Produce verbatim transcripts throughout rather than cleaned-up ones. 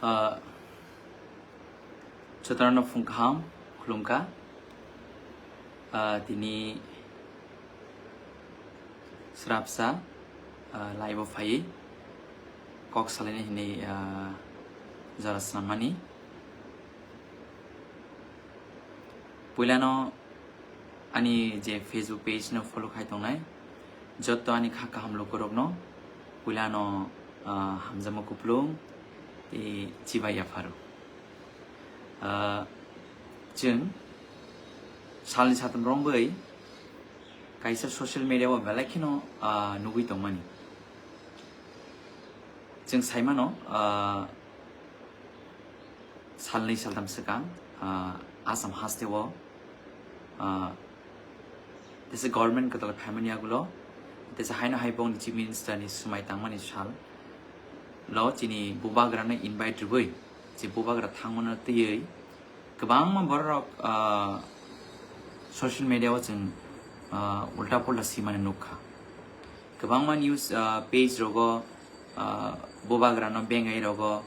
Ah, Jotono phung kaham khulumkha. Ah, tini srapsa, ah, live o phai kok salaini hinwi, ah, jora swnamani. Puilano ani je Facebook page no follow khai tongnai jotto ani kha kaham lukurokno puilano, ah, hamjakma kuplung tei chibai yapharo. Ah, chwng salni satam romwi kaisa social media o belai kheno, ah, nugwi tongmani. Chwng saimano, ah, salnwi saltam swkang, ah, Assam hasteo, ah, tesa government kwtal phaimani yagulo, tesa haino hai bongni Chief Minister ni swmai tangmani sal lo chini bubagrano invite rwui, je bubagra thangmano twiwi kwbangma borok, ah, social media o chwng, ah, ulta pulta simani nukha. Kwbangma news, ah, page rogo, ah, bubagrano bengai rogo,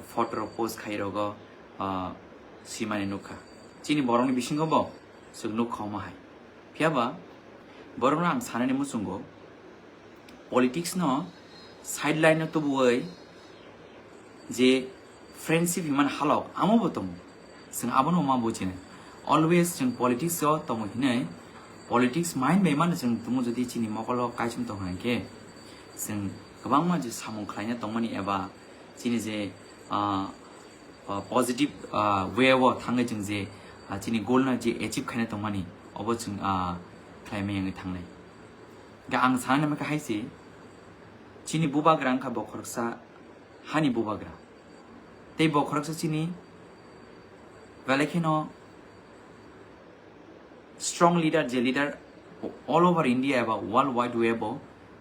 photo rok post khai rogo, ah, simani nukha. Chini borokni bisingo bo chwng nukha omo hai. Phiyaba borokno ang sanani muchungo politics no sideline o tubuwi je friendship himan halok amo bo tongo. Chwng abono ma bujinai. Always chwng politics o tongo hinwi politics mind bai mano chwng tumo jodi chini mokolo kaichum tong hwnkhe chwng kwbangma je samung khlaina tongmani eba chini je, ah, ah, positive, ah, way o thangwi chwng je, ah, chini goal no je achieve khaina tongmani obo chwng, ah, khlaimai wngwi thangnai. Ga ang sana naima khe hai se chini bubagra wngkha bo khoroksa hani bubagra. Tei bo khoroksa chini belai kheno strong leader, je leader all over India eba world wide web o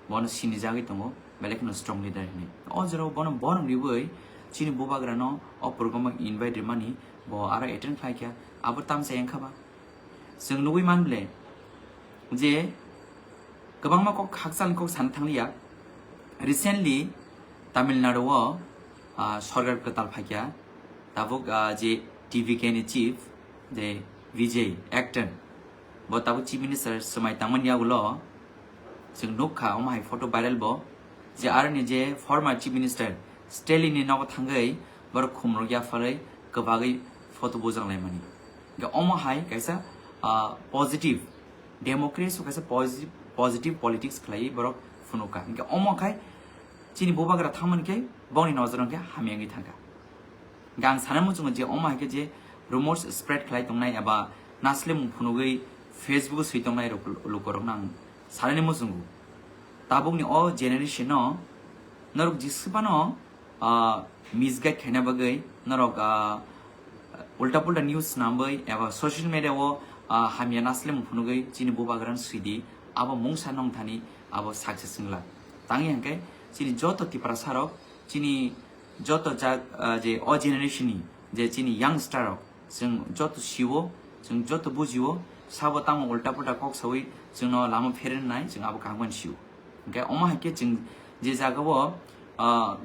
bono sinijagwi tongo, belai kheno strong leader hinwi. O jorao bono borom riwi chini bubagrano o program o invite rimani bo aro attend khlai kha, abo tamsa wngkha ba. Chwng nugwi man ble je kwbangma kok hakchal kok sana thangliya. Recently Tamil Nadu o, ah, sorkar kwtal phaikya. Tabuk, ah, je T V K ni chief je Vijay actor, bo tabuk chief minister swmai tangmani yagulo chwng nukha omo hai photo viral bo je aroni je former chief minister Stalin ni nogo thangwi borok khumrok yapharwi kwbagwi photo bujak laimani. Hingke omo hai kaisa, ah, positive democracy, kaisa positive, positive politics khlaiwi borok phunukha. Hingke omo khai chini bubagra thangmani khe bongni nojoro hingke hamya wngwi thangkha. Hingke ang sana muchungo je omo hai khe je rumors spread khlai tongnai eba naslemung phunugwi Facebook o swi tongnai rok, lukorokno ang sanani muchungo. Tabukni o generation no norok jisubano, ah, misguide khaina bagwi norok, ah, ulta pulta news snamwi eba social media o, ah, hamya naslemung phunugwi chini bubagrano swidi, abo mungsa nongthani abo success wngla. Tangwi hwnkhe chini joto Tiprasa rok, chini joto jak, ah, je o generation ni je chini youngster rok, chwng joto sio, chwng joto bujio, sabo tamo ulta pulta kok sawi chwngno lama pherennai, chwng abo kaham khe sio. Hingke omo hai khe chwng je jagao, ah,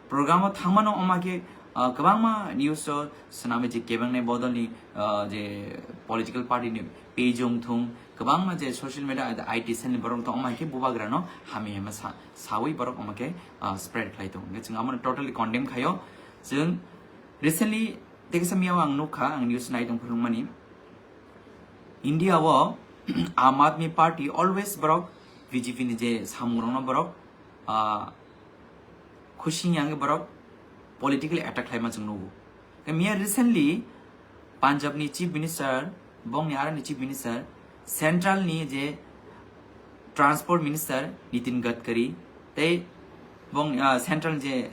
program o thangmano omo hai khe, ah, kwbangma news o swnamwi je kebengnai bodolni, ah, je political party ni page wng thung, kwbangma je social media, I T cell ni borok wng thung, omo hai khe bubagrano hamya hema sa-, sawi borok omo khe, ah, spread khlai tongo. Hingke chwng abono totally condemn khaio. Chwng recently teksa miyao ang nukha, ang news nai tong phunukmani. India o Aam Aadmi Party always borok B J P ni je samungrokno borok, ah, khusing yang borok political attack khlaima chwng nugo. Miya recently Punjab ni Chief Minister, bongni aroni Chief Minister, Central ni je Transport Minister Nitin Gadkari, tei bong, ah, Central je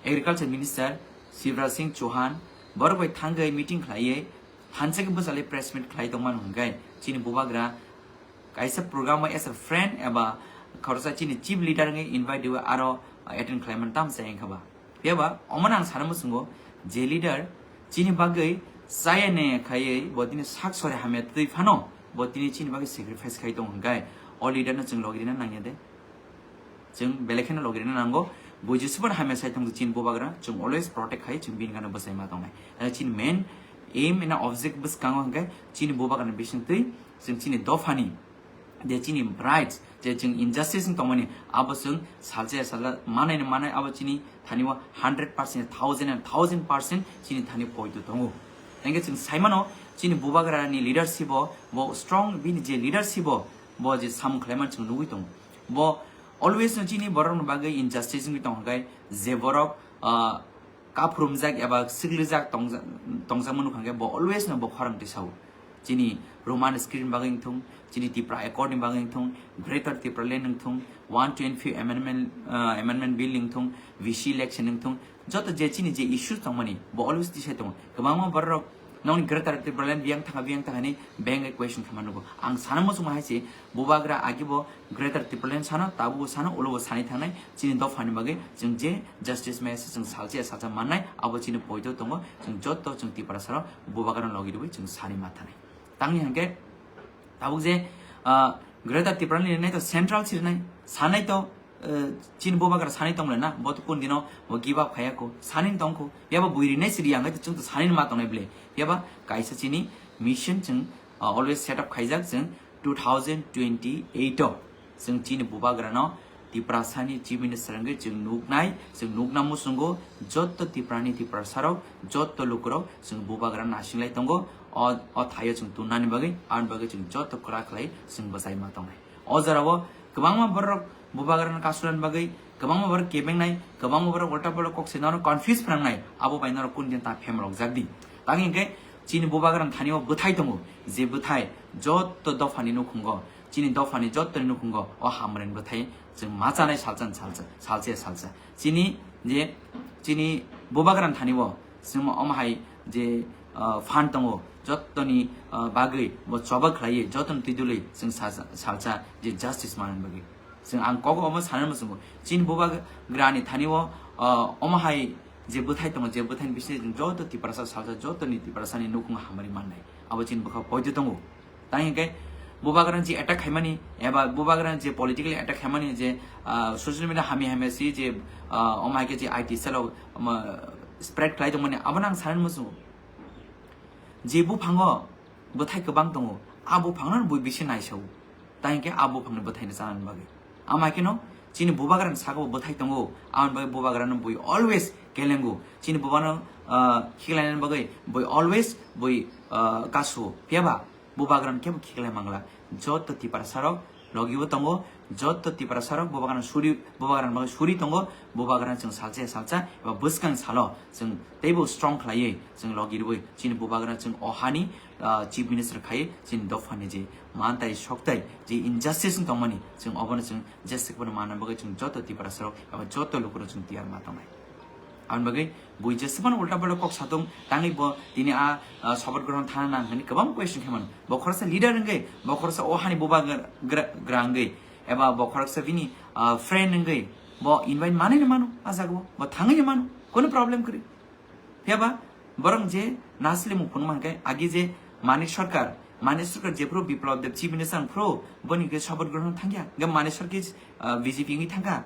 Agriculture Minister Shivraj Singh Chauhan, borok bai thangwi meeting khlaiwi hanse khe bwchalwi press meet khlai tongmani hwnkhe chini bubagra kaisa program o as a friend eba khoroksa chini chief leader wngwi invite rwi aro attend khlaimani tamsa wngkha ba. Phiya ba omono ang sana muchungo je leader chini bagwi chaya ne khaiwi bo tini sak sore hamya twi phano bo tini chini bagwi sacrifice khai tongo hwnkhe o leader no chwng logi rina nangya de. Chwng belai kheno logi rina nango. Bui jesubon hamya sai tong chini bubagra, chwng always protect khai, chwng bini gana bwsai ma tongnai. Chini main aim ena object bwskango hwnkhe chini bubagra bising twi chwng chini dophani je chini rights, je chwng injustice wng tongmani, abo chwng salsa ya salsa manai ni manai, abo chini thani o hundred percent, thousand and thousand percent chini thani poito tongo. Hwnkhe chwng saimano chini bubagra ni leadership o bo strong, bini je leadership o bo je samung khlaiman chwng nugwi tongo. Bo always no chini borok ni bagwi injustice wngwi tong hwnkhe je borok, ah, kaphurumjak eba siglijak tongja-, tongjakma nukha hwnkhe bo always no bo khorang tisao. Chini Roman script bagwi wngthung, chini Tipra Accord ni bagwi wngthung, Greater Tipraland wngthung, one twenty-fifth Amendment, ah, Amendment Bill wngthung, V C election wngthung, joto je chini je issues tongmani bo always tisai tongo. Kwbangma borok nokni Greater Tipraland biyang thangkha, biyang thangkha hinwi beng question khaima nugo. Ang sana muchungma hai se, bubagra agibo Greater Tipraland sano, tabukbo sano, ulobo sani thangnai, chini dophani bagwi chwng je justice maya se chwng salsa ya salsa mannai, abo chini poito tongo, chwng joto chwng Tiprasarok bubagrano logi rwui chwng sani ma thanai. Tangni hwnkhe tabuk je, ah, Greater Tipraland rinai to central si rinai, sanai to, eh, chini bubagra sani tong le na, bo to kun dino bo give up khaya ko, sani tong ko, yaba bui rinai si ri ang to chwng to sani ma tongnai ble, yaba kaisa chini mission chwng, ah, always set up khaijak chwng two thousand twenty-eight o. Chwng chini bubagrano Tiprasani Chief Minister wngwi chwng nuknai, chwng nukna muchungo joto Tiprani Tiprasarok, joto lukurok chwng bubagra nasinglai tongo. O, o thaio chwng tunnani bagwi, aboni bagwi chwng joto kwrak khlai chwng bwchai ma tongnai. O jorao kwbangma borok bubagrano kasulani bagwi, kwbangma borok kebengnai, kwbangma borok ulta pulta kok se norok confuse phnangnai, abo bai norok kun din ta phemrok jak di. Tangwi hwnkhe chini bubagrani thani o bwthai tongo, je bwthai joto dophani nukhungo, chini dophani jottoni nukhungo o hamren bwthai chwng ma chanai salsa salsa, salsa salsa. Chini je, chini bubagrani thani o chwng omo hai je, ah, phan tongo, jottoni, ah, bagwi bo choba khlaiwi, jottoni twi dului chwng salsa, salsa je justice manani bagwi. Chwng ang kogo omo sanani muchungo. Chini bubagrani thani o, ah, omo hai je bwthai tongo, je bwthaini bisingtwi chwng joto Tiprasa salsa, jotoni Tiprasani nukhung hamari mannai. Abo chini bwkha poito tongo. Tang hwnkhe bubagrani je attack khaimani, eba bubagrani je politically attack khaimani, je, ah, social media hamya hamya si je, ah, omo hai khe je I T cell o, omo, spread khlai tongmani, abono ang sanani muchungo. Je buphango bwthai kwbang tongo, a buphangno bui bisi naisao. Tang hwnkhe a buphangni bwthaino chanani bagwi. Ama kheno chini bubagrani sakao bwthai tongo, aboni bagwi bubagrano bui always kelengo. Chini bubano, ah, khiklainani bagwi bui always bui, ah, kasuo. Phiyaba bubagrano kebo khiklai mangla. Joto Tiprasarok logibo tongo, joto Tiprasarok bubagrano suri, bubagrano bagwi suri tongo, bubagrano chwng salsa ya salsa eba bwskang salo chwng teibo strong khlaiwi chwng logi rwui chini bubagrano chwng o hani, ah, Chief Minister khai chini dophani je mantai soktai je injustice wng tongmani chwng obono chwng jesa khe bono manna bagwi chwng joto Tiprasarok eba joto lukurok chwng tiyar ma tongnai. Aboni bagwi bui jesubano ulta pulta kok satung tangwi bo tini a, ah, sobat grohon thana nang hwnwi kwbang question khe mano. Bo khoroksa leader wngwi, bo khoroksa o hani bubagra, gra, gra wngwi, eba bo khoroksa bini, ah, friend wngwi, bo invite manwi no mano, a jagao bo thangwi no mano, kono problem kwrwi. Phiyaba borok je nasle mung phunuk mankhe agi je Manik Sarkar, Manik Sarkar jephru Biplab Deb Chief Minister wngphru boni hwnkhe sobat grohon thangya. Hwnkhe Manik Sarkar, ah, B J P wngwi thangkha.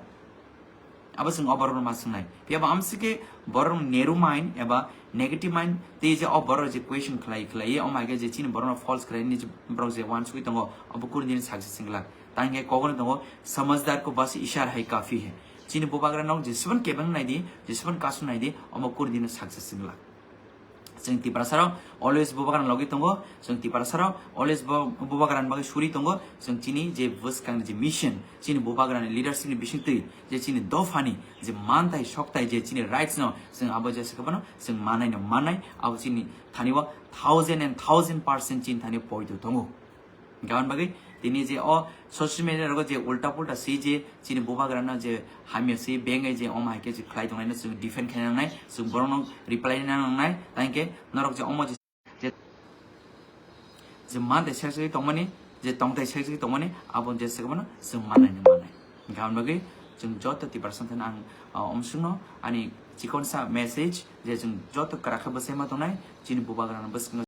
Abo chwng o borokno ma swngnai. Phiyaba amsike borok narrow mind eba negative mind tei je o borok je question khlai khlai omo hai khe je chini borokno false khlai ni borok je uansugwi tongo, abo kunu dini success wngla. Tangkhe kokno tongo, "Samajhdar ko bas ishara hai kafi hai." Chini bubagra nok jesubon kebeng naidi, jesubon kasu naidi, omo kunu dino success wngla. Chwng Tiprasarok always bubagrani logi tongo, chwng Tiprasarok always bo-, bubagrani bagwi suri tongo, chwng chini je bwskangni je mission, chini bubagrani leadership ni bisingtwi je chini dophani je mantai soktai je chini rights no chwng abo jesa khe bono chwng manai no manai, abo chini thani o thousand and thousand percent chini thani poito tongo. Gabon bagwi tini je o social media rogo je ulta pulta si je chini bubagrano je hamya si bengai je omo hai khe je khlai tongnaino chwng defend khaina nangnai, chwng borokno reply na nangnai, tangkhe norok je omo je, je, je mantai sek sek tongmani, je tongtai sek sek tongmani, abo je se bono chwng manai no manai. Gabon bagwi chwng joto Tiprasa thani ang, ah, omswkno ani chikonsa message je chwng joto kwrak khe bwsai ma tongnai chini bubagrano bwskango.